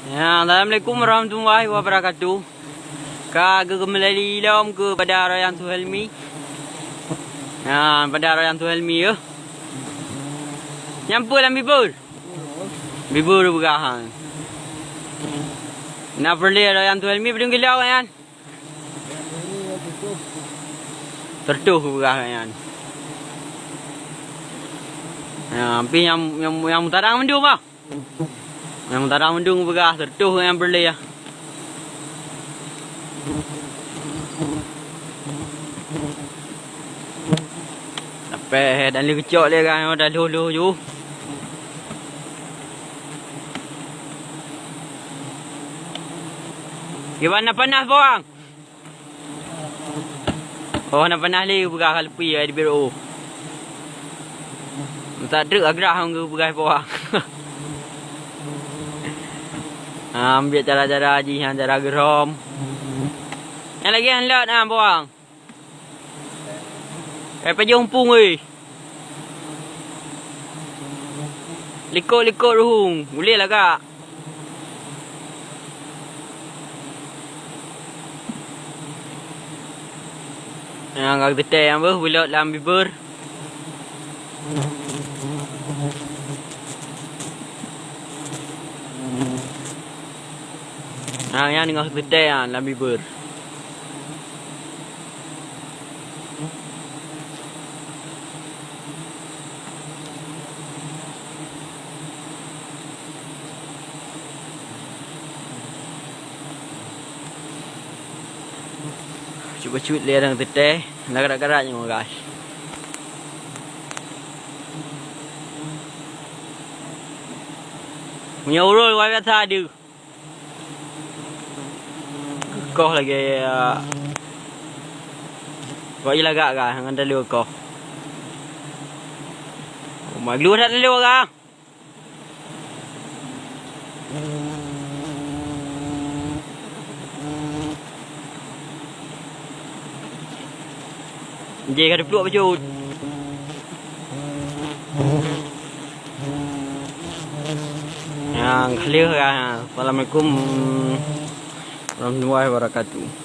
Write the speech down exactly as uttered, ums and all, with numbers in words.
Ya, assalamualaikum warahmatullahi wabarakatuh. Ka geumeulali lom keu pada Rayyan Suhelmi. Ya, pada Rayyan Suhelmi, ya. Nyang peue lam bibur? Bibur beugah, ha. Na peureulée Rayyan Suhelmi, padum kilo nyan? Teureutôh beugah nyan. Ya, pih nyang, nyang, nyang meutarang mandum, ah. Nyang meutarang mandum beugah, teureutôh nyang peureulée, ah. Lapeh dan lé geucok lé, kan, dah lhôh-lhôh ju. Kiban na panas, Bang? Oh, na panas lé, peugah ka leupie ai di biro. Meusak treuk agrah hong geupeugah po. Ha, ambiek cara-cara jih, ha, cara geurhom. Nyang lagée nyan lôn, ha, Bang. Eh, pajoh muphom, weh. Likot-likot ruhueng, ulée lagak. Nyang ka geuteuntée nyang beuh, beulot lam bibeur. Nah, nyang teungoh geuteuntée nyan lam bibeur. Bacut-bacut lé nyang teuntée, na garat-garat nyoe, guys. Meunyoe uroe luar biasa deuh. Koh lagée, ah, kok ilagak ka ngon talo koh. Uma glue that talo ka. Jih ka dipluek bacut. Nyang ka lheueh ka. Assalamualaikum warahmatullahi wabarakatuh.